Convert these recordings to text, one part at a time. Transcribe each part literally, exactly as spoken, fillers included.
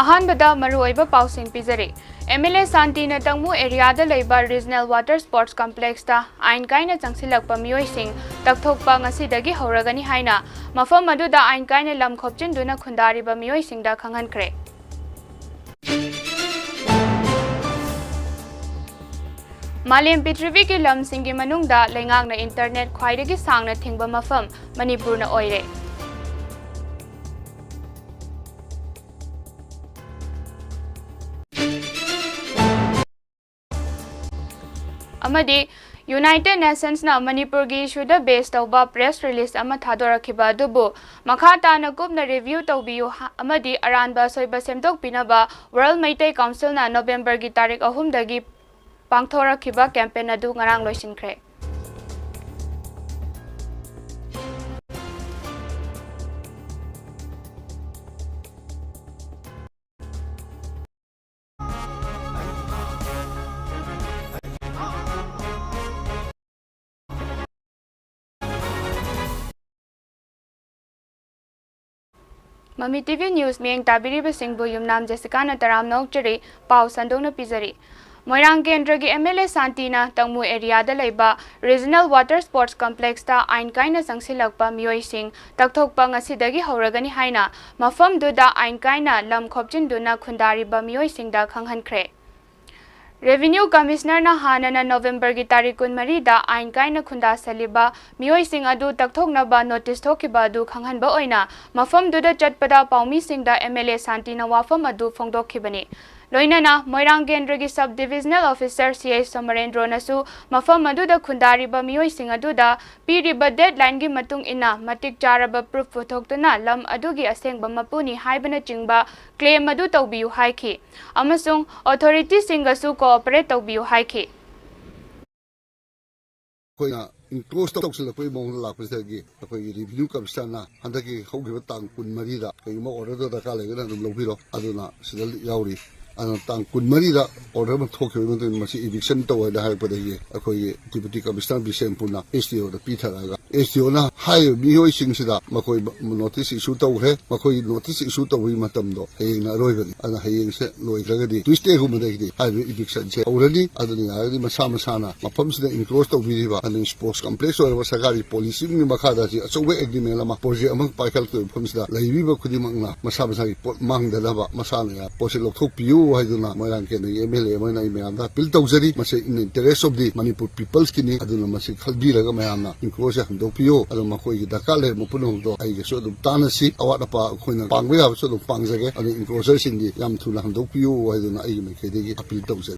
ꯑꯍꯥꯟꯕꯗ ꯃꯔꯨꯑꯣꯏꯕ ꯄꯥꯎꯁꯤꯡ ꯄꯤꯖꯔꯤ꯫ ꯑꯦꯝ ꯑꯦꯜ ꯑꯦ ꯁꯥꯟꯇꯤꯅ ꯇꯪꯃꯨ ꯑꯦꯔꯤꯌꯥꯗ ꯂꯩꯕ ꯔꯤꯖꯅꯦꯜ ꯋꯥꯇꯔ ꯁ꯭ꯄꯣꯔꯠꯁ ꯀꯝꯄ꯭ꯂꯦꯛꯁꯇ ꯑꯥꯏꯟ ꯀꯥꯏꯅ ꯆꯪꯁꯤꯜꯂꯛꯄ ꯃꯤꯑꯣꯏꯁꯤꯡ ꯇꯛꯊꯣꯛꯄ ꯉꯁꯤꯗꯒꯤ ꯍꯧꯔꯒꯅꯤ ꯍꯥꯏꯅ ꯃꯐꯝ ꯑꯗꯨꯗ ꯑꯥꯏꯟ ꯀꯥꯏꯅ ꯂꯝ ꯈꯣꯞꯆꯤꯟꯗꯨꯅ ꯈꯨꯟꯗꯥꯔꯤꯕ ꯃꯤꯑꯣꯏꯁꯤꯡꯗ ꯈꯪꯍꯟꯈ꯭ꯔꯦ꯫ ꯃꯥꯂꯦꯝ ꯄ꯭ꯔꯤꯊꯤꯕꯤꯒꯤ ꯂꯝꯁꯤꯡꯒꯤ ꯃꯅꯨꯡꯗ ꯂꯩꯉꯥꯛꯅ ꯏꯟꯇꯔꯅꯦꯠ ꯈ꯭ꯋꯥꯏꯗꯒꯤ ꯁꯥꯡꯅ ꯊꯤꯡꯕ ꯃꯐꯝ ꯃꯅꯤꯄꯨꯔꯅ ꯑꯣꯏꯔꯦ꯫ ꯑꯃꯗꯤ ꯌꯨꯅꯥꯏꯇꯦꯗ ꯅꯦꯁꯟꯁꯅ ꯃꯅꯤꯄꯨꯔꯒꯤ ꯏꯁꯨꯗ ꯕꯦꯁ ꯇꯧꯕ ꯄ꯭ꯔꯦꯁ ꯔꯤꯂꯤꯁ ꯑꯃ ꯊꯥꯗꯣꯔꯛꯈꯤꯕ ꯑꯗꯨꯕꯨ ꯃꯈꯥ ꯇꯥꯅ ꯀꯨꯞꯅ ꯔꯤꯚ꯭ꯌꯨ ꯇꯧꯕꯤꯌꯨ ꯍꯥ-, ꯑꯃꯗꯤ ꯑꯔꯥꯟꯕ ꯑꯁꯣꯏꯕ ꯁꯦꯝꯗꯣꯛꯄꯤꯅꯕ ꯋꯥꯔꯜ ꯃꯩꯇꯩ ꯀꯥꯎꯟꯁꯤꯜꯅ ꯅꯣꯕꯦꯝꯕꯔꯒꯤ ꯇꯥꯔꯤꯛ ꯑꯍꯨꯝꯗꯒꯤ ꯄꯥꯡꯊꯣꯔꯛꯈꯤꯕ ꯀꯦꯝꯄꯦꯟ ꯑꯗꯨ ꯉꯔꯥꯡ ꯂꯣꯏꯁꯤꯟꯈ꯭ꯔꯦ꯫ ꯃꯃꯤ ꯇꯤ ꯚꯤ ꯅ꯭ꯌꯨꯁ ꯃꯤꯠꯌꯦꯡ ꯇꯥꯕꯤꯔꯤꯕꯁꯤꯡꯕꯨ ꯌꯨꯝꯅꯥꯝ ꯖꯦꯁꯤꯀꯥꯅ ꯇꯔꯥꯝꯅ ꯑꯣꯛꯆꯔꯤ꯫ ꯄꯥꯎ ꯁꯟꯗꯣꯛꯅ ꯄꯤꯖꯔꯤ꯫ ꯃꯣꯏꯔꯥꯡ ꯀꯦꯟꯗ꯭ꯔꯒꯤ ꯑꯦꯝ ꯑꯦꯜ ꯑꯦ ꯁꯥꯟꯇꯤꯅ ꯇꯪꯃꯨ ꯑꯦꯔꯤꯌꯥꯗ ꯂꯩꯕ ꯔꯤꯖꯅꯦꯜ ꯋꯥꯇꯔ ꯁ꯭ꯄꯣꯔꯠꯁ ꯀꯝꯄ꯭ꯂꯦꯛꯁꯇ ꯑꯥꯏꯟ ꯀꯥꯏꯅ ꯆꯪꯁꯤꯜꯂꯛꯄ ꯃꯤꯑꯣꯏꯁꯤꯡ ꯇꯛꯊꯣꯛꯄ ꯉꯁꯤꯗꯒꯤ ꯍꯧꯔꯒꯅꯤ ꯍꯥꯏꯅ ꯃꯐꯝꯗꯨꯗ ꯑꯥꯏꯟ ꯀꯥꯏꯅ ꯂꯝ ꯈꯣꯞꯆꯤꯟꯗꯨꯅ ꯈꯨꯟꯗꯥꯔꯤꯕ ꯃꯤꯑꯣꯏꯁꯤꯡꯗ ꯈꯪꯍꯟꯈ꯭ꯔꯦ꯫ ꯔꯦꯚꯤꯅ꯭ꯌꯨ ꯀꯃꯤꯁꯅꯔꯅ ꯍꯥꯟꯅꯅ ꯅꯣꯕꯦꯝꯕꯔꯒꯤ ꯇꯥꯔꯤꯛ ꯀꯨꯟꯃꯔꯤꯗ ꯑꯥꯏꯟ ꯀꯥꯏꯅ ꯈꯨꯟꯗꯥꯁꯜꯂꯤꯕ ꯃꯤꯑꯣꯏꯁꯤꯡ ꯑꯗꯨ ꯇꯛꯊꯣꯛꯅꯕ ꯅꯣꯇꯤꯁ ꯊꯣꯛꯈꯤꯕ ꯑꯗꯨ ꯈꯪꯍꯟꯕ ꯑꯣꯏꯅ ꯃꯐꯝꯗꯨꯗ ꯆꯠꯄꯗ ꯄꯥꯎꯃꯤꯁꯤꯡꯗ ꯑꯦꯝ ꯑꯦꯜ ꯑꯦ ꯁꯥꯟꯇꯤꯅ ꯋꯥꯐꯝ ꯑꯗꯨ ꯐꯣꯡꯗꯣꯛꯈꯤꯕꯅꯤ꯫ ꯂꯣꯏꯅꯅ ꯃꯣꯏꯔꯥꯡ ꯀꯦꯟꯗ꯭ꯔꯒꯤ ꯁꯕ ꯗꯤꯚꯤꯖꯅꯦꯜ ꯑꯣꯐꯤꯁꯔ ꯁꯤ ꯑꯩꯆ ꯁꯣꯃꯔꯦꯟꯗ꯭ꯔꯣꯅꯁꯨ ꯃꯐꯝ ꯑꯗꯨꯗ ꯈꯨꯟꯗꯥꯔꯤꯕ ꯃꯤꯑꯣꯏꯁꯤꯡ ꯑꯗꯨꯗ ꯄꯤꯔꯤꯕ ꯗꯦꯗꯂꯥꯏꯟꯒꯤ ꯃꯇꯨꯡ ꯏꯟꯅ ꯃꯇꯤꯛ ꯆꯥꯔꯕ ꯄ꯭ꯔꯨꯐ ꯄꯨꯊꯣꯛꯇꯨꯅ ꯂꯝ ꯑꯗꯨꯒꯤ ꯑꯁꯦꯡꯕ ꯃꯄꯨꯅꯤ ꯍꯥꯏꯕꯅꯆꯤꯡꯕ ꯀ꯭ꯂꯦꯝ ꯑꯗꯨ ꯇꯧꯕꯤꯌꯨ ꯍꯥꯏꯈꯤ ꯑꯃꯁꯨꯡ ꯑꯣꯊꯣꯔꯤꯇꯤꯁꯤꯡꯒꯁꯨ ꯀꯣꯑꯣꯄꯔꯦꯠ ꯇꯧꯕꯤꯌꯨ ꯍꯥꯏꯈꯤ꯫ ꯑꯩꯈꯣꯏꯅ ꯏꯟꯀ꯭ꯂꯣꯖ ꯇꯧꯁꯤꯜꯂꯛꯄꯒꯤ ꯃꯑꯣꯡꯗ ꯂꯥꯛꯄꯁꯤꯗꯒꯤ ꯑꯩꯈꯣꯏꯒꯤ ꯔꯦꯚꯤꯅ꯭ꯌꯨ ꯀꯃꯤꯁꯅꯔꯅ ꯍꯟꯗꯛꯀꯤ ꯍꯧꯈꯤꯕ ꯇꯥꯡ ꯀꯨꯟꯃꯔꯤꯗ ꯀꯔꯤꯒꯨꯝꯕ ꯑꯣꯔꯗꯔꯗꯣ ꯗꯔꯀꯥꯔ ꯂꯩꯔꯒꯅ ꯑꯗꯨꯝ ꯂꯧꯕꯤꯔꯣ, ꯑꯗꯨꯅ ꯁꯤꯗ ꯌꯥꯎꯔꯤ꯫ ꯑꯗꯨꯅ ꯇꯥꯡ ꯀꯨꯟꯃꯔꯤꯗ ꯑꯣꯔꯗꯔ ꯑꯃ ꯊꯣꯛꯈꯤꯕꯒꯤ ꯃꯇꯨꯡ ꯏꯟꯅ ꯃꯁꯤ ꯏꯚꯤꯛꯁꯟ ꯇꯧ ꯍꯥꯏꯅ ꯍꯥꯏꯔꯛꯄꯗꯒꯤ ꯑꯩꯈꯣꯏꯒꯤ ꯗꯤꯄ꯭ꯌꯨꯇꯤ ꯀꯃꯤꯁꯅꯔ ꯕꯤꯁꯦꯝꯄꯨꯔꯅ ꯑꯦꯁ ꯗꯤ ꯑꯣꯗ ꯄꯤꯊꯔꯛꯑꯒ ꯑꯦꯁ ꯗꯤ ꯑꯣꯅ ꯍꯥꯏꯔꯤꯕ ꯃꯤꯑꯣꯏꯁꯤꯡꯁꯤꯗ ꯃꯈꯣꯏ ꯅꯣꯇꯤꯁ ꯏꯁꯨ ꯇꯧꯈ꯭ꯔꯦ꯫ ꯃꯈꯣꯏ ꯅꯣꯇꯤꯁ ꯏꯁꯨ ꯇꯧꯕꯒꯤ ꯃꯇꯝꯗꯣ ꯍꯌꯦꯡꯅ ꯑꯔꯣꯏꯕꯅꯤ꯫ ꯑꯗꯨꯅ ꯍꯌꯦꯡꯁꯦ ꯂꯣꯏꯈ꯭ꯔꯒꯗꯤ Tuesdayꯒꯨꯝꯕꯗꯒꯤꯗꯤ ꯍꯥꯏꯔꯤꯕ ꯏꯚꯤꯛꯁꯟꯁꯦ ꯍꯧꯔꯅꯤ꯫ ꯑꯗꯨꯅ ꯌꯥꯔꯒꯗꯤ ꯃꯁꯥ ꯃꯁꯥꯅ ꯃꯐꯝꯁꯤꯗ ꯏꯟꯀ꯭ꯂꯣꯖ ꯇꯧꯕꯤꯔꯤꯕ, ꯑꯗꯨꯅ ꯁ꯭ꯄꯣꯔꯠꯁ ꯀꯝꯄ꯭ꯂꯦꯛꯁ ꯑꯣꯏꯔꯕ ꯁꯔꯀꯥꯔꯒꯤ ꯄꯣꯂꯤꯁꯤꯒꯤ ꯃꯈꯥꯗ ꯍꯧꯖꯤꯛ ꯑꯆꯧꯕ ꯑꯦꯒ꯭ꯔꯤꯃꯦꯟ ꯑꯃ, ꯄ꯭ꯔꯣꯖꯦꯛ ꯑꯃ ꯄꯥꯏꯈꯠꯂꯛꯇꯣꯏꯕ ꯃꯐꯝꯁꯤꯗ ꯂꯩꯕꯤꯕ ꯈꯨꯗꯤꯡꯃꯛꯅ ꯃꯁꯥ ꯃꯁꯥꯒꯤ ꯄꯣꯠ ꯃꯥꯡꯗꯅꯕ ꯃꯁꯥꯅ ꯌꯥ-, ꯄꯣꯠꯁꯦ ꯂꯧꯊꯣꯛꯄꯤꯌꯨ ꯍꯥꯏꯗꯨꯅ ꯃꯣꯏꯔꯥꯡ ꯀꯦꯟꯗ꯭ꯔꯒꯤ ꯑꯦꯝ ꯑꯦꯜ ꯑꯦ ꯑꯃ ꯑꯣꯏꯅ ꯑꯩ ꯃꯌꯥꯝꯗ ꯑꯄꯤꯜ ꯇꯧꯖꯔꯤ꯫ ꯃꯁꯤ in the interest of the Manipur peopleꯁꯀꯤꯅꯤ꯫ ꯑꯗꯨꯅ ꯃꯁꯤ ꯈꯟꯕꯤꯔꯒ ꯃꯌꯥꯝꯅ ꯏꯟꯀ꯭ꯂꯣꯖꯁꯦ ꯍꯟꯗꯣꯛꯄꯤꯌꯨ꯫ ꯑꯗꯨ ꯃꯈꯣꯏꯒꯤ ꯗꯔꯀꯥꯔ ꯂꯩꯔꯕ ꯄꯨꯝꯅꯃꯛꯇꯣ ꯑꯩꯒꯁꯨ ꯑꯗꯨꯝ ꯇꯥꯟꯅꯁꯤ꯫ ꯑꯋꯥꯠ ꯑꯄꯥ ꯑꯩꯈꯣꯏꯅ ꯄꯥꯡꯕ ꯌꯥꯕꯁꯨ ꯑꯗꯨꯝ ꯄꯥꯡꯖꯒꯦ꯫ ꯑꯗꯨ ꯏꯟꯀ꯭ꯂꯣꯖꯔꯁꯤꯡꯗꯤ ꯌꯥꯝ ꯊꯨꯅ ꯍꯟꯗꯣꯛꯄꯤꯌꯨ ꯍꯥꯏꯗꯨꯅ ꯑꯩꯒꯤ ꯃꯥꯏꯀꯩꯗꯒꯤ ꯑꯄꯤꯜ ꯇꯧꯖꯔꯤ꯫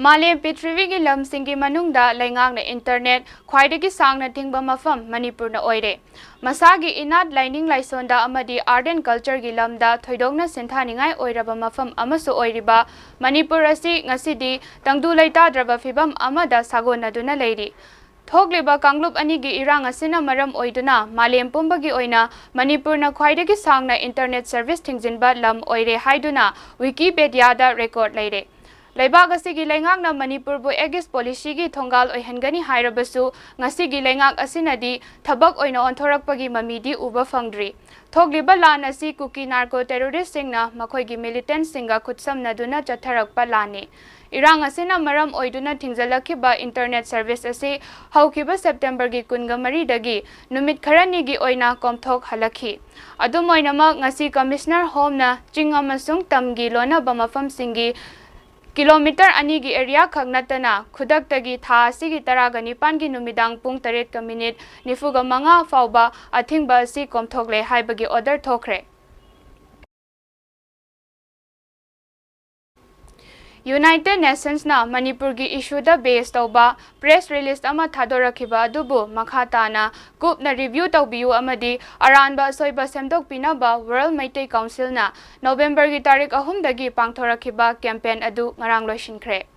ꯃꯥꯂꯦꯝ ꯄ꯭ꯔꯤꯊꯤꯕꯤꯒꯤ ꯂꯝꯁꯤꯡꯒꯤ ꯃꯅꯨꯡꯗ ꯂꯩꯉꯥꯛꯅ ꯏꯟꯇꯔꯅꯦꯠ ꯈ꯭ꯋꯥꯏꯗꯒꯤ ꯁꯥꯡꯅ ꯊꯤꯡꯕ ꯃꯐꯝ ꯃꯅꯤꯄꯨꯔꯅ ꯑꯣꯏꯔꯦ꯫ ꯃꯁꯥꯒꯤ ꯏꯅꯥꯠ, ꯂꯥꯏꯅꯤꯡ ꯂꯥꯏꯁꯣꯟꯗ ꯑꯃꯗꯤ Art and Cultureꯒꯤ ꯂꯝꯗ ꯊꯣꯏꯗꯣꯛꯅ ꯁꯤꯡꯊꯥꯅꯤꯡꯉꯥꯏ ꯑꯣꯏꯔꯕ ꯃꯐꯝ ꯑꯃꯁꯨ ꯑꯣꯏꯔꯤꯕ ꯃꯅꯤꯄꯨꯔ ꯑꯁꯤ ꯉꯁꯤꯗꯤ ꯇꯪꯗꯨ ꯂꯩꯇꯥꯗ꯭ꯔꯕ ꯐꯤꯕꯝ ꯑꯃꯗ ꯁꯥꯒꯣꯟꯅꯗꯨꯅ ꯂꯩꯔꯤ꯫ ꯊꯣꯛꯂꯤꯕ ꯀꯥꯡꯂꯨꯞ ꯑꯅꯤꯒꯤ ꯏꯔꯥꯡ ꯑꯁꯤꯅ ꯃꯔꯝ ꯑꯣꯏꯗꯨꯅ ꯃꯥꯂꯦꯝ ꯄꯨꯝꯕꯒꯤ ꯑꯣꯏꯅ ꯃꯅꯤꯄꯨꯔꯅ ꯈ꯭ꯋꯥꯏꯗꯒꯤ ꯁꯥꯡꯅ ꯏꯟꯇꯔꯅꯦꯠ ꯁꯔꯚꯤꯁ ꯊꯤꯡꯖꯤꯟꯕ ꯂꯝ ꯑꯣꯏꯔꯦ ꯍꯥꯏꯗꯨꯅ ꯋꯤꯀꯤꯄꯦꯗꯤꯌꯥꯗ ꯔꯦꯀꯣꯔꯗ ꯂꯩꯔꯦ꯫ ꯂꯩꯕꯥꯛ ꯑꯁꯤꯒꯤ ꯂꯩꯉꯥꯛꯅ ꯃꯅꯤꯄꯨꯔꯕꯨ ꯑꯦꯒꯤꯁ ꯄꯣꯂꯤꯁꯤꯒꯤ ꯊꯣꯡꯒꯥꯜ ꯑꯣꯏꯍꯟꯒꯅꯤ ꯍꯥꯏꯔꯕꯁꯨ, ꯉꯁꯤꯒꯤ ꯂꯩꯉꯥꯛ ꯑꯁꯤꯅꯗꯤ ꯊꯕꯛ ꯑꯣꯏꯅ ꯑꯣꯟꯊꯣꯔꯛꯄꯒꯤ ꯃꯃꯤꯗꯤ ꯎꯕ ꯐꯪꯗ꯭ꯔꯤ꯫ ꯊꯣꯛꯂꯤꯕ ꯂꯥꯟ ꯑꯁꯤ ꯀꯨꯀꯤ ꯅꯥꯔꯀꯣ ꯇꯦꯔꯣꯔꯤꯁꯁꯤꯡꯅ ꯃꯈꯣꯏꯒꯤ ꯃꯤꯂꯤꯇꯦꯟꯠꯁꯤꯡꯒ ꯈꯨꯠꯁꯝꯅꯗꯨꯅ ꯆꯠꯊꯔꯛꯄ ꯂꯥꯟꯅꯤ꯫ ꯏꯔꯥꯡ ꯑꯁꯤꯅ ꯃꯔꯝ ꯑꯣꯏꯗꯨꯅ ꯊꯤꯡꯖꯤꯜꯂꯛꯈꯤꯕ ꯏꯟꯇꯔꯅꯦꯠ ꯁꯔꯚꯤꯁ ꯑꯁꯤ ꯍꯧꯈꯤꯕ ꯁꯦꯞꯇꯦꯝꯕꯔꯒꯤ ꯀꯨꯟꯒ ꯃꯔꯤꯗꯒꯤ ꯅꯨꯃꯤꯠ ꯈꯔꯅꯤꯒꯤ ꯑꯣꯏꯅ ꯀꯣꯝꯊꯣꯛꯍꯜꯂꯛꯈꯤ꯫ ꯑꯗꯨꯝ ꯑꯣꯏꯅꯃꯛ, ꯉꯁꯤ ꯀꯃꯤꯁꯅꯔ ꯍꯣꯝꯅ ꯆꯤꯡ ꯑꯃꯁꯨꯡ ꯇꯝꯒꯤ ꯂꯣꯟꯅꯕ ꯃꯐꯝꯁꯤꯡꯒꯤ ꯀꯤꯂꯣꯃꯤꯇꯔ ꯑꯅꯤꯒꯤ ꯑꯦꯔꯤꯌꯥ ꯈꯛ ꯅꯠꯇꯅ, ꯈꯨꯗꯛꯇꯒꯤ ꯊꯥ ꯑꯁꯤꯒꯤ ꯇꯔꯥꯒ ꯅꯤꯄꯥꯟꯒꯤ ꯅꯨꯃꯤꯗꯥꯡ ꯄꯨꯡ ꯇꯔꯦꯠꯀ ꯃꯤꯅꯤꯠ ꯅꯤꯐꯨꯒ ꯃꯉꯥ ꯐꯥꯎꯕ ꯑꯊꯤꯡꯕ ꯑꯁꯤ ꯀꯣꯝꯊꯣꯛꯂꯦ ꯍꯥꯏꯕꯒꯤ ꯑꯣꯔꯗꯔ ꯊꯣꯛꯈ꯭ꯔꯦ꯫ ꯌꯨꯅꯥꯏꯇꯦꯗ ꯅꯦꯁꯟꯁꯅ ꯃꯅꯤꯄꯨꯔꯒꯤ ꯏꯁꯨꯗ ꯕꯦꯖ ꯇꯧꯕ ꯄ꯭ꯔꯦꯁ ꯔꯤꯂꯤꯖ ꯑꯃ ꯊꯥꯗꯣꯔꯛꯈꯤꯕ ꯑꯗꯨꯕꯨ ꯃꯈꯥ ꯇꯥꯅ ꯀꯨꯞꯅ ꯔꯤꯚ꯭ꯌꯨ ꯇꯧꯕꯤꯌꯨ ꯑꯃꯗꯤ ꯑꯔꯥꯟꯕ ꯑꯁꯣꯏꯕ ꯁꯦꯝꯗꯣꯛꯄꯤꯅꯕ ꯋꯥꯔꯜꯗ ꯃꯩꯇꯩ ꯀꯥꯎꯟꯁꯤꯜꯅ ꯅꯣꯕꯦꯝꯕꯔꯒꯤ ꯇꯥꯔꯤꯛ ꯑꯍꯨꯝꯗꯒꯤ ꯄꯥꯡꯊꯣꯔꯛꯈꯤꯕ ꯀꯦꯝꯄꯦꯟ ꯑꯗꯨ ꯉꯔꯥꯡ ꯂꯣꯏꯁꯤꯟꯈ꯭ꯔꯦ꯫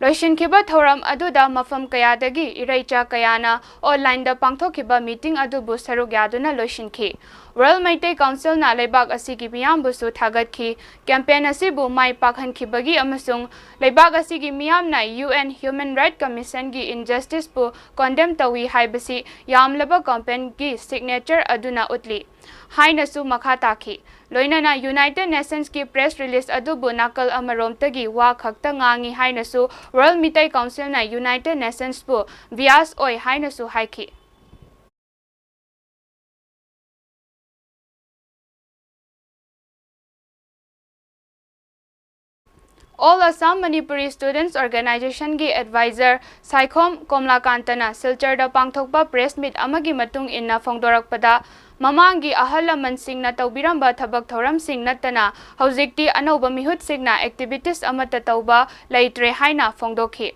ꯂꯣꯏꯁꯤꯟꯈꯤꯕ ꯊꯧꯔꯝ ꯑꯗꯨꯗ ꯃꯐꯝ ꯀꯌꯥꯗꯒꯤ ꯏꯔꯩꯆꯥ ꯀꯌꯥꯅ ꯑꯣꯟꯂꯥꯏꯟꯗ ꯄꯥꯡꯊꯣꯛꯈꯤꯕ ꯃꯤꯇꯤꯡ ꯑꯗꯨꯕꯨ ꯁꯔꯨꯛ ꯌꯥꯗꯨꯅ ꯂꯣꯏꯁꯤꯟꯈꯤ꯫ World Meitei Councilꯅ ꯂꯩꯕꯥꯛ ꯑꯁꯤꯒꯤ ꯃꯤꯌꯥꯝꯕꯨꯁꯨ ꯊꯥꯒꯠꯈꯤ꯫ Campaign ꯑꯁꯤꯕꯨ ꯃꯥꯏ ꯄꯥꯛꯍꯟꯈꯤꯕꯒꯤ ꯑꯃꯁꯨꯡ ꯂꯩꯕꯥꯛ ꯑꯁꯤꯒꯤ ꯃꯤꯌꯥꯝꯅ U N Human Rights Commissionꯒꯤ injusticeꯄꯨ condemn ꯇꯧꯏ ꯍꯥꯏꯕꯁꯤ ꯌꯥꯝꯂꯕ campaignꯒꯤ signature ꯑꯗꯨꯅ ꯎꯠꯂꯤ ꯍꯥꯏꯅꯁꯨ ꯃꯈꯥ ꯇꯥꯈꯤ꯫ ꯂꯣꯏꯅꯅ United Nationsꯀꯤ press release ꯑꯗꯨꯕꯨ ꯅꯥꯀꯜ ꯑꯃꯔꯣꯝꯗꯒꯤ ꯋꯥ ꯈꯛꯇ ꯉꯥꯡꯏ ꯍꯥꯏꯅꯁꯨ World Meitei Councilꯅ United Nationsꯄꯨ bias ꯑꯣꯏ ꯍꯥꯏꯅꯁꯨ ꯍꯥꯏꯈꯤ꯫ All Assam Manipuri Students Organizationꯒꯤ advisor Saikhom ꯀꯣꯝꯂꯥꯀꯥꯟꯇꯅ ꯁꯤꯜꯆꯔꯗ ꯄꯥꯡꯊꯣꯛꯄ press meet ꯑꯃꯒꯤ ꯃꯇꯨꯡ ꯏꯟꯅ ꯐꯣꯡꯗꯣꯔꯛꯄꯗ, ꯃꯃꯥꯡꯒꯤ ꯑꯍꯜ ꯂꯃꯟꯁꯤꯡꯅ ꯇꯧꯕꯤꯔꯝꯕ ꯊꯕꯛ ꯊꯧꯔꯝꯁꯤꯡ ꯅꯠꯇꯅ ꯍꯧꯖꯤꯛꯇꯤ ꯑꯅꯧꯕ ꯃꯤꯍꯨꯠꯁꯤꯡꯅ activities ꯑꯃꯠꯇ ꯇꯧꯕ ꯂꯩꯇ꯭ꯔꯦ ꯍꯥꯏꯅ ꯐꯣꯡꯗꯣꯛꯈꯤ꯫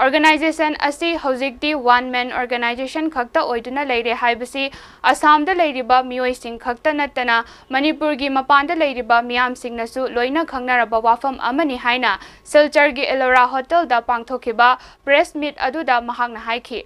Organization ꯑꯁꯤ ꯍꯧꯖꯤꯛꯇꯤ one man organization ꯈꯛꯇ ꯑꯣꯏꯗꯨꯅ ꯂꯩꯔꯦ ꯍꯥꯏꯕꯁꯤ ꯑꯁꯥꯝꯗ ꯂꯩꯔꯤꯕ ꯃꯤꯑꯣꯏꯁꯤꯡ ꯈꯛꯇ ꯅꯠꯇꯅ ꯃꯅꯤꯄꯨꯔꯒꯤ ꯃꯄꯥꯟꯗ ꯂꯩꯔꯤꯕ ꯃꯤꯌꯥꯝꯁꯤꯡꯅꯁꯨ ꯂꯣꯏꯅ ꯈꯪꯅꯔꯕ ꯋꯥꯐꯝ ꯑꯃꯅꯤ ꯍꯥꯏꯅ ꯁꯤꯜꯆꯔꯒꯤ Ellora Hotelꯗ ꯄꯥꯡꯊꯣꯛꯈꯤꯕ press meet ꯑꯗꯨꯗ ꯃꯍꯥꯛꯅ ꯍꯥꯏꯈꯤ꯫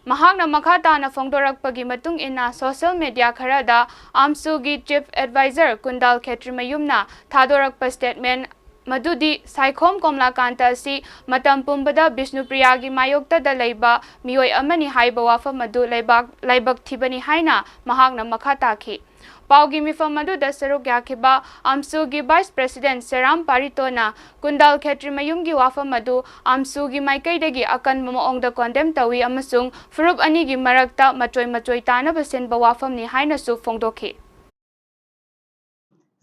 ꯃꯍꯥꯛꯅ ꯃꯈꯥ ꯇꯥꯅ ꯐꯣꯡꯗꯣꯔꯛꯄꯒꯤ ꯃꯇꯨꯡ ꯏꯟꯅ, social media ꯈꯔꯗ AMSUꯒꯤ chief advisor ꯀꯨꯟꯗꯥꯜ ꯈꯦꯇ꯭ꯔꯤꯃꯌꯨꯝꯅ ꯊꯥꯗꯣꯔꯛꯄ statement ꯃꯗꯨꯗꯤ ꯁꯥꯏꯈꯣꯝ ꯀꯣꯝꯂꯥꯀꯥꯟꯇ ꯑꯁꯤ ꯃꯇꯝ ꯄꯨꯝꯕꯗ ꯕꯤꯁꯅꯨꯄ꯭ꯔꯤꯌꯥꯒꯤ ꯃꯥꯌꯣꯛꯇꯗ ꯂꯩꯕ ꯃꯤꯑꯣꯏ ꯑꯃꯅꯤ ꯍꯥꯏꯕ ꯋꯥꯐꯝ ꯑꯗꯨ ꯂꯩꯕꯥꯛ, ꯂꯥꯏꯕꯛ ꯊꯤꯕꯅꯤ ꯍꯥꯏꯅ ꯃꯍꯥꯛꯅ ꯃꯈꯥ ꯇꯥꯈꯤ꯫ ꯄꯥꯎꯒꯤ ꯃꯤꯐꯝ ꯑꯗꯨꯗ ꯁꯔꯨꯛ ꯌꯥꯈꯤꯕ AMSUꯒꯤ vice president ꯁꯦꯔꯥꯝ ꯄꯥꯔꯤꯇꯣꯅ ꯀꯨꯟꯗꯥꯜ ꯈꯦꯇ꯭ꯔꯤꯃꯌꯨꯝꯒꯤ ꯋꯥꯐꯝ ꯑꯗꯨ AMSUꯒꯤ ꯃꯥꯏꯀꯩꯗꯒꯤ ꯑꯀꯟꯕ ꯃꯑꯣꯡꯗ condemn ꯇꯧꯏ ꯑꯃꯁꯨꯡ ꯐꯨꯔꯨꯞ ꯑꯅꯤꯒꯤ ꯃꯔꯛꯇ ꯃꯆꯣꯏ ꯃꯆꯣꯏ ꯇꯥꯅꯕ ꯁꯤꯟꯕ ꯋꯥꯐꯝꯅꯤ ꯍꯥꯏꯅꯁꯨ ꯐꯣꯡꯗꯣꯛꯈꯤ꯫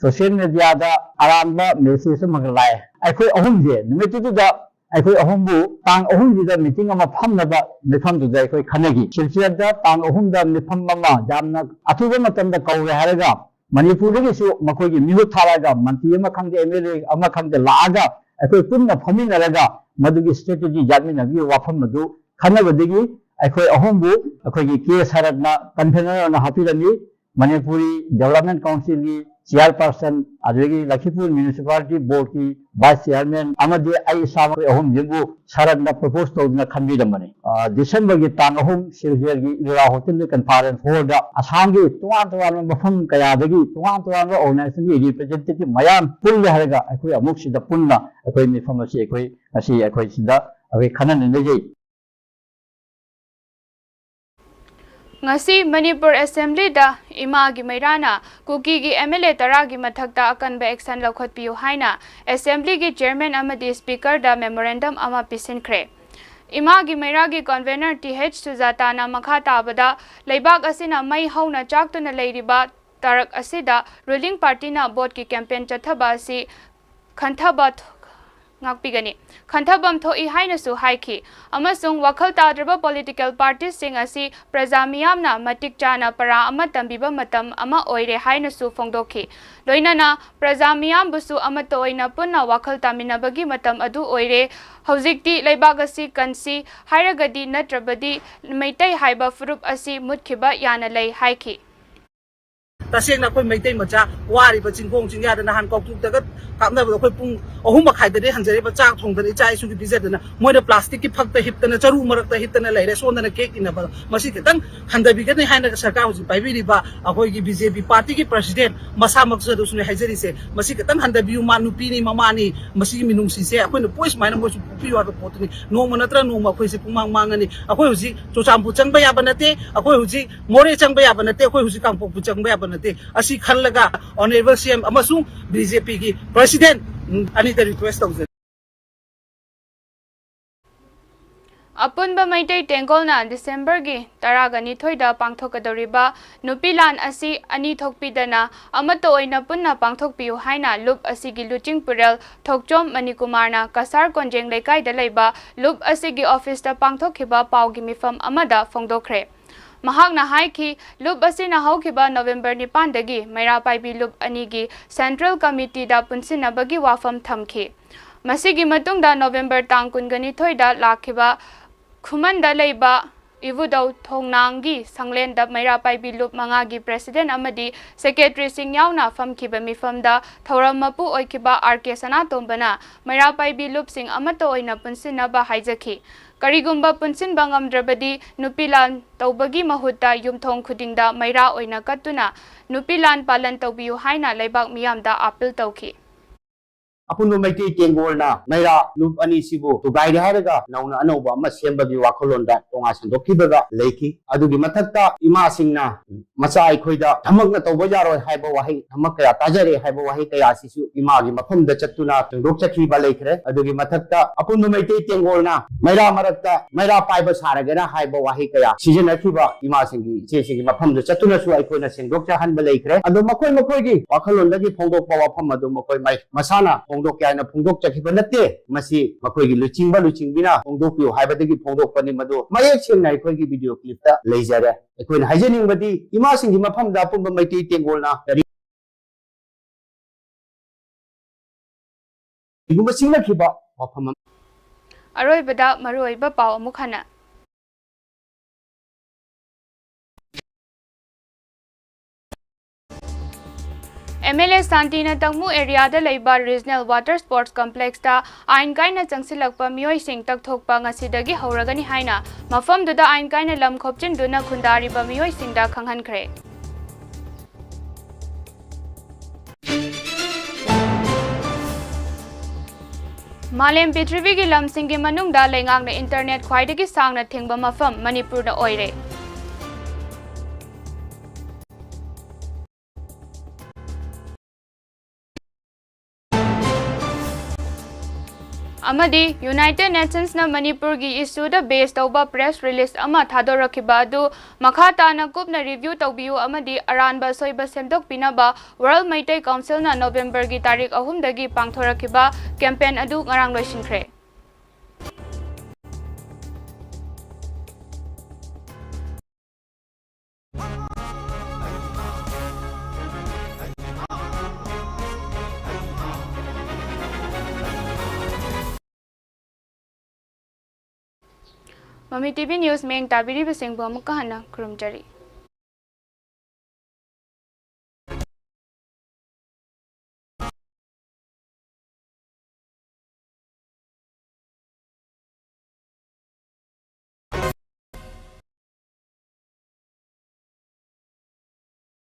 Social mediaꯗ ꯑꯔꯥꯟꯕ message ꯑꯃꯈꯛ ꯂꯥꯛꯑꯦ꯫ ꯑꯩꯈꯣꯏ ꯑꯍꯨꯝꯁꯦ ꯅꯨꯃꯤꯠꯇꯨꯗ ꯑꯩꯈꯣꯏ ꯑꯍꯨꯝꯕꯨ ꯇꯥꯡ ꯑꯍꯨꯝꯁꯤꯗ meeting ꯑꯃ ꯐꯝꯅꯕ ꯃꯤꯐꯝꯗꯨꯗ ꯑꯩꯈꯣꯏ ꯈꯟꯅꯈꯤ꯫ ꯁꯤꯜꯆꯔꯗ ꯇꯥꯡ ꯑꯍꯨꯝꯗ ꯃꯤꯐꯝ ꯑꯃ ꯌꯥꯝꯅ ꯑꯊꯨꯕ ꯃꯇꯝꯗ ꯀꯧꯔꯦ ꯍꯥꯏꯔꯒ ꯃꯅꯤꯄꯨꯔꯗꯒꯤꯁꯨ ꯃꯈꯣꯏꯒꯤ ꯃꯤꯍꯨꯠ ꯊꯥꯔꯛꯑꯒ ꯃꯟꯇ꯭ꯔꯤ ꯑꯃ ꯈꯪꯗꯦ, M L A ꯑꯃ ꯈꯪꯗꯦ ꯂꯥꯛꯑꯒ ꯑꯩꯈꯣꯏ ꯄꯨꯟꯅ ꯐꯝꯃꯤꯟꯅꯔꯒ ꯃꯗꯨꯒꯤ strategy ꯌꯥꯠꯃꯤꯟꯅꯕꯒꯤ ꯋꯥꯐꯝ ꯑꯗꯨ ꯈꯟꯅꯕꯗꯒꯤ ꯑꯩꯈꯣꯏ ꯑꯍꯨꯝꯕꯨ ꯑꯩꯈꯣꯏꯒꯤ ꯀꯦ ꯁꯔꯠꯅ convener ꯑꯣꯏꯅ ꯍꯥꯞꯄꯤꯔꯝꯃꯤ꯫ ꯃꯅꯤꯄꯨꯔꯤ Development Councilꯒꯤ ꯆꯤꯌꯥꯔꯄꯥꯔꯁꯟ, ꯑꯗꯨꯗꯒꯤ ꯂꯈꯤꯄꯨꯔ ꯃ꯭ꯌꯨꯅꯤꯁꯤꯄꯥꯂꯤꯇꯤ ꯕꯣꯔꯗꯀꯤ ꯚꯥꯏꯁ ꯆꯤꯌꯥꯔꯃꯦꯟ ꯑꯃꯗꯤ ꯑꯩ ꯏꯁꯥꯃꯛ ꯑꯩꯈꯣꯏ ꯑꯍꯨꯝꯁꯤꯕꯨ ꯁꯔꯠꯅ ꯄ꯭ꯔꯣꯄꯣꯁ ꯇꯧꯗꯨꯅ ꯈꯟꯕꯤꯔꯝꯕꯅꯤ꯫ ꯑ, ꯗꯤꯁꯦꯝꯕꯔꯒꯤ ꯇꯥꯡ ꯑꯍꯨꯝ ꯁꯤꯜꯆꯔꯒꯤ ꯏꯟꯗꯤꯔꯥ ꯍꯣꯇꯦꯜꯒꯤ ꯀꯟꯐꯔꯦꯟꯁ ꯍꯣꯜꯗ ꯑꯁꯥꯝꯒꯤ ꯇꯣꯉꯥꯟ ꯇꯣꯉꯥꯟꯕ ꯃꯐꯝ ꯀꯌꯥꯗꯒꯤ ꯇꯣꯉꯥꯟ ꯇꯣꯉꯥꯟꯕ ꯑꯣꯔꯒꯅꯥꯏꯖꯦꯁꯟꯒꯤ ꯔꯤꯄ꯭ꯔꯖꯦꯟꯇꯦꯇꯤꯚ ꯃꯌꯥꯝ ꯄꯨꯜꯂꯦ ꯍꯥꯏꯔꯒ ꯑꯩꯈꯣꯏ ꯑꯃꯨꯛ ꯁꯤꯗ ꯄꯨꯟꯅ ꯑꯩꯈꯣꯏ ꯃꯤꯐꯝ ꯑꯁꯤ ꯑꯩꯈꯣꯏ ꯉꯁꯤ ꯑꯩꯈꯣꯏ ꯁꯤꯗ ꯑꯩꯈꯣꯏ ꯈꯟꯅ ꯅꯩꯅꯖꯩ꯫ ꯉꯁꯤ ꯃꯅꯤꯄꯨꯔ ꯑꯦꯁꯦꯝꯕ꯭ꯂꯤꯗ ꯏꯃꯥꯒꯤ ꯃꯩꯔꯥꯅ ꯀꯨꯀꯤꯒꯤ ꯑꯦꯝ ꯑꯦꯜ ꯑꯦ ꯇꯔꯥꯒꯤ ꯃꯊꯛꯇ ꯑꯀꯟꯕ ꯑꯦꯛꯁꯟ ꯂꯧꯈꯠꯄꯤꯌꯨ ꯍꯥꯏꯅ ꯑꯦꯁꯦꯝꯕ꯭ꯂꯤꯒꯤ ꯆꯤꯌꯔꯃꯦꯟ ꯑꯃꯗꯤ ꯁ꯭ꯄꯤꯀꯔꯗ ꯃꯦꯃꯣꯔꯦꯟꯗꯝ ꯑꯃ ꯄꯤꯁꯤꯟꯈ꯭ꯔꯦ꯫ ꯏꯃꯥꯒꯤ ꯃꯩꯔꯥꯒꯤ ꯀꯟꯚꯦꯅꯔ ꯇꯤ ꯍꯩꯆ ꯁꯨꯖꯥꯇꯥꯅ ꯃꯈꯥ ꯇꯥꯕꯗ ꯂꯩꯕꯥꯛ ꯑꯁꯤꯅ ꯃꯩ ꯍꯧꯅ ꯆꯥꯛꯇꯨꯅ ꯂꯩꯔꯤꯕ ꯇꯥꯔꯛ ꯑꯁꯤꯗ ꯔꯨꯂꯤꯡ ꯄꯥꯔꯇꯤꯅ ꯚꯣꯠꯀꯤ ꯀꯦꯝꯄꯦꯟ ꯆꯠꯊꯕ ꯑꯁꯤ ꯈꯟꯊꯕ ꯊ-, ꯉꯥꯛꯄꯤꯒꯅꯤ, ꯈꯟꯊꯐꯝ ꯊꯣꯛꯏ ꯍꯥꯏꯅꯁꯨ ꯍꯥꯏꯈꯤ꯫ ꯑꯃꯁꯨꯡ ꯋꯥꯈꯜ ꯇꯥꯗ꯭ꯔꯕ ꯄꯣꯂꯤꯇꯤꯀꯦꯜ ꯄꯥꯔꯇꯤꯁꯤꯡ ꯑꯁꯤ ꯄ꯭ꯔꯖꯥ ꯃꯤꯌꯥꯝꯅ ꯃꯇꯤꯛ ꯆꯥꯅ ꯄꯔꯥ ꯑꯃ ꯇꯝꯕꯤꯕ ꯃꯇꯝ ꯑꯃ ꯑꯣꯏꯔꯦ ꯍꯥꯏꯅꯁꯨ ꯐꯣꯡꯗꯣꯛꯈꯤ꯫ ꯂꯣꯏꯅꯅ ꯄ꯭ꯔꯖꯥ ꯃꯤꯌꯥꯝꯕꯨꯁꯨ ꯑꯃꯠꯇ ꯑꯣꯏꯅ ꯄꯨꯟꯅ ꯋꯥꯈꯜ ꯇꯥꯃꯤꯟꯅꯕꯒꯤ ꯃꯇꯝ ꯑꯗꯨ ꯑꯣꯏꯔꯦ꯫ ꯍꯧꯖꯤꯛꯇꯤ ꯂꯩꯕꯥꯛ ꯑꯁꯤ ꯀꯟꯁꯤ ꯍꯥꯏꯔꯒꯗꯤ ꯅꯠꯇ꯭ꯔꯕꯗꯤ ꯃꯩꯇꯩ ꯍꯥꯏꯕ ꯐꯨꯔꯨꯞ ꯑꯁꯤ ꯃꯨꯠꯈꯤꯕ ꯌꯥꯅ ꯂꯩ ꯍꯥꯏꯈꯤ꯫ ꯇꯁꯦꯡꯅ ꯑꯩꯈꯣꯏ ꯃꯩꯇꯩ ꯃꯆꯥ ꯋꯥꯔꯤꯕ ꯆꯤꯡꯈꯣꯡ ꯆꯤꯡꯌꯥꯗ ꯅꯍꯥꯟ ꯀꯧꯇ꯭ꯔꯨꯛꯇꯒ ꯀꯥꯞꯅꯕꯗꯣ ꯑꯩꯈꯣꯏ ꯄꯨꯡ ꯑꯍꯨꯝ ꯃꯈꯥꯏꯗꯅꯦ ꯍꯟꯖꯔꯤꯕ, ꯆꯥꯛ ꯊꯣꯡꯗꯅ ꯏꯆꯥ ꯏꯁꯨꯒꯤ ꯄꯤꯖꯗꯅ ꯃꯣꯏꯅ ꯄ꯭ꯂꯥꯁꯇꯤꯛꯀꯤ ꯐꯛꯇ ꯍꯤꯞꯇꯅ ꯆꯔꯨ ꯃꯔꯛꯇ ꯍꯤꯞꯇꯅ ꯂꯩꯔꯦ, ꯁꯣꯝꯗꯅ ꯀꯦꯛ ꯏꯟꯅꯕ꯫ ꯃꯁꯤ ꯈꯤꯇꯪ ꯍꯟꯊꯕꯤꯒꯅꯤ ꯍꯥꯏꯅ ꯁꯔꯀꯥꯔ ꯍꯧꯖꯤꯛ ꯄꯥꯏꯕꯤꯔꯤꯕ ꯑꯩꯈꯣꯏꯒꯤ ꯕꯤ ꯖꯦ ꯄꯤ ꯄꯥꯔꯇꯤꯒꯤ ꯄ꯭ꯔꯁꯤꯗꯦꯟ ꯃꯁꯥꯃꯛꯁꯨ ꯑꯗꯨꯁꯨꯅꯦ ꯍꯥꯏꯖꯔꯤꯁꯦ, ꯃꯁꯤ ꯈꯤꯇꯪ ꯍꯟꯊꯕꯤꯌꯨ꯫ ꯃꯥ ꯅꯨꯄꯤꯅꯤ, ꯃꯃꯥꯅꯤ, ꯃꯁꯤꯒꯤ ꯃꯤꯅꯨꯡꯁꯤꯁꯦ ꯑꯩꯈꯣꯏꯅ ꯄꯣꯛꯏ ꯁꯨꯃꯥꯏꯅ ꯃꯣꯏꯁꯨ ꯄꯣꯛꯄꯤꯌꯨ ꯍꯥꯏꯕ ꯄꯣꯠꯇꯨꯅꯤ꯫ ꯅꯣꯡꯃ ꯅꯠꯇ꯭ꯔ ꯅꯣꯡꯃ ꯑꯩꯈꯣꯏꯁꯦ ꯄꯨꯡꯃꯥꯡ ꯃꯥꯡꯉꯅꯤ꯫ ꯑꯩꯈꯣꯏ ꯍꯧꯖꯤꯛ ꯆꯨꯔꯆꯥꯟꯄꯨꯔ ꯆꯪꯕ ꯌꯥꯕ ꯅꯠꯇꯦ, ꯑꯩꯈꯣꯏ ꯍꯧꯖꯤꯛ ꯃꯣꯔꯦ ꯆꯪꯕ ꯌꯥꯕ ꯅꯠꯇꯦ, ꯑꯩꯈꯣꯏ ꯍꯧꯖꯤꯛ ꯀꯥꯡꯄꯣꯛꯄꯤ ꯆꯪꯕ ꯌꯥꯕ ꯅꯠꯇꯦ꯫ ꯑꯁꯤ ꯈꯜꯂꯒ ꯑꯣꯅꯔꯦꯕꯜ ꯁꯤ ꯑꯦꯝ ꯑꯃꯁꯨꯡ ꯕꯤ ꯖꯦ ꯄꯤꯒꯤ ꯄ꯭ꯔꯁꯤꯗꯦꯟ ꯑꯅꯤꯗ ꯔꯤꯀ꯭ꯋꯦꯁ ꯇꯧꯖꯔꯤ꯫ ꯑꯄꯨꯟꯕ ꯃꯩꯇꯩ ꯇꯦꯡꯒꯣꯜꯅ ꯗꯤꯁꯦꯝꯕꯔꯒꯤ ꯇꯔꯥꯒ ꯅꯤꯊꯣꯏꯗ ꯄꯥꯡꯊꯣꯛꯀꯗꯧꯔꯤꯕ ꯅꯨꯄꯤ ꯂꯥꯟ ꯑꯁꯤ ꯑꯅꯤ ꯊꯣꯛꯄꯤꯗꯅ ꯑꯃꯠꯇ ꯑꯣꯏꯅ ꯄꯨꯟꯅ ꯄꯥꯡꯊꯣꯛꯄꯤꯌꯨ ꯍꯥꯏꯅ ꯂꯨꯞ ꯑꯁꯤꯒꯤ ꯂꯨꯆꯤꯡ ꯄꯨꯔꯦꯜ ꯊꯣꯛꯆꯣꯝ ꯃꯅꯤꯀꯨꯃꯥꯔꯅ ꯀꯁꯥꯔ ꯀꯣꯟꯖꯦꯡ ꯂꯩꯀꯥꯏꯗ ꯂꯩꯕ ꯂꯨꯞ ꯑꯁꯤꯒꯤ ꯑꯣꯐꯤꯁꯇ ꯄꯥꯡꯊꯣꯛꯈꯤꯕ ꯄꯥꯎꯒꯤ ꯃꯤꯐꯝ ꯑꯃꯗ ꯐꯣꯡꯗꯣꯛꯈ꯭ꯔꯦ꯫ ꯃꯍꯥꯛꯅ ꯍꯥꯏꯈꯤ, ꯂꯨꯞ ꯑꯁꯤꯅ ꯍꯧꯈꯤꯕ ꯅꯣꯚꯦꯝꯕꯔ ꯅꯤꯄꯥꯟꯗꯒꯤ ꯃꯩꯔꯥ ꯄꯥꯏꯕꯤ ꯂꯨꯞ ꯑꯅꯤꯒꯤ ꯁꯦꯟꯇ꯭ꯔꯦꯜ ꯀꯃꯤꯇꯤꯗ ꯄꯨꯟꯁꯤꯟꯅꯕꯒꯤ ꯋꯥꯐꯝ ꯊꯝꯈꯤ꯫ ꯃꯁꯤꯒꯤ ꯃꯇꯨꯡꯗ ꯅꯣꯚꯦꯝꯕꯔ ꯇꯥꯡ ꯀꯨꯟꯒ ꯅꯤꯊꯣꯏꯗ ꯂꯥꯛꯈꯤꯕ ꯈꯨꯃꯟꯗ ꯂꯩꯕ ꯏꯕꯨꯙꯧ ꯊꯣꯡꯅꯥꯡꯒꯤ ꯁꯪꯂꯦꯟꯗ ꯃꯩꯔꯥ ꯄꯥꯏꯕꯤ ꯂꯨꯞ ꯃꯉꯥꯒꯤ president ꯑꯃꯗꯤ secretaryꯁꯤꯡ ꯌꯥꯎꯅ ꯐꯝꯈꯤꯕ ꯃꯤꯐꯝꯗ ꯊꯧꯔꯝ ꯃꯄꯨ ꯑꯣꯏꯈꯤꯕ ꯑꯥꯔ ꯀꯦ ꯁꯅꯥꯇꯣꯝꯕꯅ ꯃꯩꯔꯥ ꯄꯥꯏꯕꯤ ꯂꯨꯞꯁꯤꯡ ꯑꯃꯠꯇ ꯑꯣꯏꯅ ꯄꯨꯟꯁꯤꯟꯅꯕ ꯍꯥꯏꯖꯈꯤ꯫ ꯀꯔꯤꯒꯨꯝꯕ ꯄꯨꯟꯁꯤꯟꯕ ꯉꯝꯗ꯭ꯔꯕꯗꯤ ꯅꯨꯄꯤ ꯂꯥꯟ ꯇꯧꯕꯒꯤ ꯃꯍꯨꯠꯇ ꯌꯨꯝꯊꯣꯡ ꯈꯨꯗꯤꯡꯗ ꯃꯩꯔꯥ ꯑꯣꯏꯅ ꯀꯠꯇꯨꯅ ꯅꯨꯄꯤ ꯂꯥꯟ ꯄꯥꯂꯟ ꯇꯧꯕꯤꯌꯨ ꯍꯥꯏꯅ ꯂꯩꯕꯥꯛ ꯃꯤꯌꯥꯝꯗ appeal ꯇꯧꯈꯤ꯫ ꯑꯄꯨꯟꯕ ꯃꯩꯇꯩ ꯇꯦꯡꯒꯣꯜꯅ ꯃꯩꯔꯥ ꯂꯨꯞ ꯑꯅꯤꯁꯤꯕꯨ ꯊꯨꯒꯥꯏꯔꯦ ꯍꯥꯏꯔꯒ ꯅꯧꯅ ꯑꯅꯧꯕ ꯑꯃ ꯁꯦꯝꯕꯒꯤ ꯋꯥꯈꯜꯂꯣꯟꯗ ꯇꯣꯉꯥꯟ ꯁꯟꯗꯣꯛꯈꯤꯕꯒ ꯂꯩꯈꯤ꯫ ꯑꯗꯨꯒꯤ ꯃꯊꯛꯇ ꯏꯃꯥꯁꯤꯡꯅ ꯃꯆꯥ ꯑꯩꯈꯣꯏꯗ ꯊꯕꯛꯅ ꯇꯧꯕ ꯌꯥꯔꯣꯏ ꯍꯥꯏꯕ ꯋꯥꯍꯩ, ꯊꯕꯛ ꯀꯌꯥ ꯇꯥꯖꯔꯦ ꯍꯥꯏꯕ ꯋꯥꯍꯩ ꯀꯌꯥ ꯑꯁꯤꯁꯨ ꯏꯃꯥꯒꯤ ꯃꯐꯝꯗ ꯆꯠꯇꯨꯅ ꯁꯦꯡꯗꯣꯛꯆꯈꯤꯕ ꯂꯩꯈ꯭ꯔꯦ꯫ ꯑꯗꯨꯒꯤ ꯃꯊꯛꯇ ꯑꯄꯨꯟꯕ ꯃꯩꯇꯩ ꯇꯦꯡꯒꯣꯜꯅ ꯃꯩꯔꯥ ꯃꯔꯛꯇ ꯃꯩꯔꯥ ꯄꯥꯏꯕ ꯁꯥꯔꯒꯦꯔꯥ ꯍꯥꯏꯕ ꯋꯥꯍꯩ ꯀꯌꯥ ꯁꯤꯖꯤꯟꯅꯈꯤꯕ ꯏꯃꯥꯁꯤꯡꯒꯤ, ꯏꯆꯦꯁꯤꯡꯒꯤ ꯃꯐꯝꯗ ꯆꯠꯇꯨꯅꯁꯨ ꯑꯩꯈꯣꯏꯅ ꯁꯦꯡꯗꯣꯛꯆꯍꯟꯕ ꯂꯩꯈ꯭ꯔꯦ꯫ ꯑꯗꯣ ꯃꯈꯣꯏ ꯃꯈꯣꯏꯒꯤ ꯋꯥꯈꯜꯂꯣꯟꯗꯒꯤ ꯐꯣꯡꯗꯣꯛꯄ ꯋꯥꯐꯝ ꯑꯗꯨ ꯃꯈꯣꯏ ꯃꯩ ꯃꯁꯥꯅ ꯐꯣꯡꯗꯣꯛꯀꯦ ꯍꯥꯏꯅ ꯐꯣꯡꯗꯣꯛꯆꯈꯤꯕ ꯅꯠꯇꯦ꯫ ꯃꯁꯤ ꯃꯈꯣꯏꯒꯤ ꯂꯨꯆꯤꯡꯕ ꯂꯨꯆꯤꯡꯕꯤꯅ ꯐꯣꯡꯗꯣꯛꯄꯤꯌꯨ ꯍꯥꯏꯕꯗꯒꯤ ꯐꯣꯡꯗꯣꯛꯄꯅꯤ꯫ ꯃꯗꯨ ꯃꯌꯦꯛ ꯁꯦꯡꯅ ꯑꯩꯈꯣꯏꯒꯤ video clipꯇ ꯂꯩꯖꯔꯦ꯫ ꯑꯩꯈꯣꯏꯅ ꯍꯥꯏꯖꯅꯤꯡꯕꯗꯤ ꯏꯃꯥꯁꯤꯡꯒꯤ ꯃꯐꯝꯗ ꯑꯄꯨꯟꯕ ꯃꯩꯇꯩ ꯇꯦꯡꯒꯣꯜꯅ ꯀꯔꯤ ꯀꯔꯤꯒꯨꯝꯕ ꯁꯤꯡꯅꯈꯤꯕ ꯋꯥꯐꯝ ꯑꯃ꯫ ꯑꯔꯣꯏꯕꯗ ꯃꯔꯨꯑꯣꯏꯕ ꯄꯥꯎ ꯑꯃꯨꯛ ꯍꯟꯅ꯫ MLA ꯁꯥꯟꯇꯤꯅ ꯇꯪꯃꯨ areaꯗ ꯂꯩꯕ Regional Water Sports Complexꯇ ꯑꯥꯏꯟ ꯀꯥꯏꯅ ꯆꯪꯁꯤꯜꯂꯛꯄ ꯃꯤꯑꯣꯏꯁꯤꯡ ꯇꯛꯊꯣꯛꯄ ꯉꯁꯤꯗꯒꯤ ꯍꯧꯔꯒꯅꯤ ꯍꯥꯏꯅ ꯃꯐꯝꯗꯨꯗ ꯑꯥꯏꯟ ꯀꯥꯏꯅ ꯂꯝ ꯈꯣꯞꯆꯤꯟꯗꯨꯅ ꯈꯨꯟꯗꯥꯔꯤꯕ ꯃꯤꯑꯣꯏꯁꯤꯡꯗ ꯈꯪꯍꯟꯈ꯭ꯔꯦ꯫ ꯃꯥꯂꯦꯝ ꯄ꯭ꯔꯤꯊꯤꯕꯤꯒꯤ ꯂꯝꯁꯤꯡꯒꯤ ꯃꯅꯨꯡꯗ ꯂꯩꯉꯥꯛꯅ internet ꯈ꯭ꯋꯥꯏꯗꯒꯤ ꯁꯥꯡꯅ ꯊꯤꯡꯕ ꯃꯐꯝ ꯃꯅꯤꯄꯨꯔꯗ ꯑꯣꯏꯔꯦ꯫ ꯑꯃꯗꯤ United Nationsꯅ ꯃꯅꯤꯄꯨꯔꯒꯤ issueꯗ base ꯇꯧꯕ press release ꯑꯃ ꯊꯥꯗꯣꯔꯛꯈꯤꯕ ꯑꯗꯨ ꯃꯈꯥ ꯇꯥꯅ ꯀꯨꯞꯅ review ꯇꯧꯕꯤꯌꯨ ꯑꯃꯗꯤ ꯑꯔꯥꯟꯕ ꯑꯁꯣꯏꯕ ꯁꯦꯝꯗꯣꯛꯄꯤꯅꯕ World ꯃꯩꯇꯩ Councilꯅ Novemberꯒꯤ ꯇꯥꯔꯤꯛ ꯑꯍꯨꯝꯗꯒꯤ ꯄꯥꯡꯊꯣꯔꯛꯈꯤꯕ campaign ꯑꯗꯨ ꯉꯔꯥꯡ ꯂꯣꯏꯁꯤꯟꯈ꯭ꯔꯦ꯫ ꯃꯃꯤ ꯇꯤ ꯚꯤ ꯅ꯭ꯌꯨꯁ ꯃꯤꯠꯌꯦꯡ ꯇꯥꯕꯤꯔꯤꯕꯁꯤꯡꯕꯨ ꯑꯃꯨꯛꯀ ꯍꯟꯅ ꯈꯨꯔꯨꯝꯖꯔꯤ꯫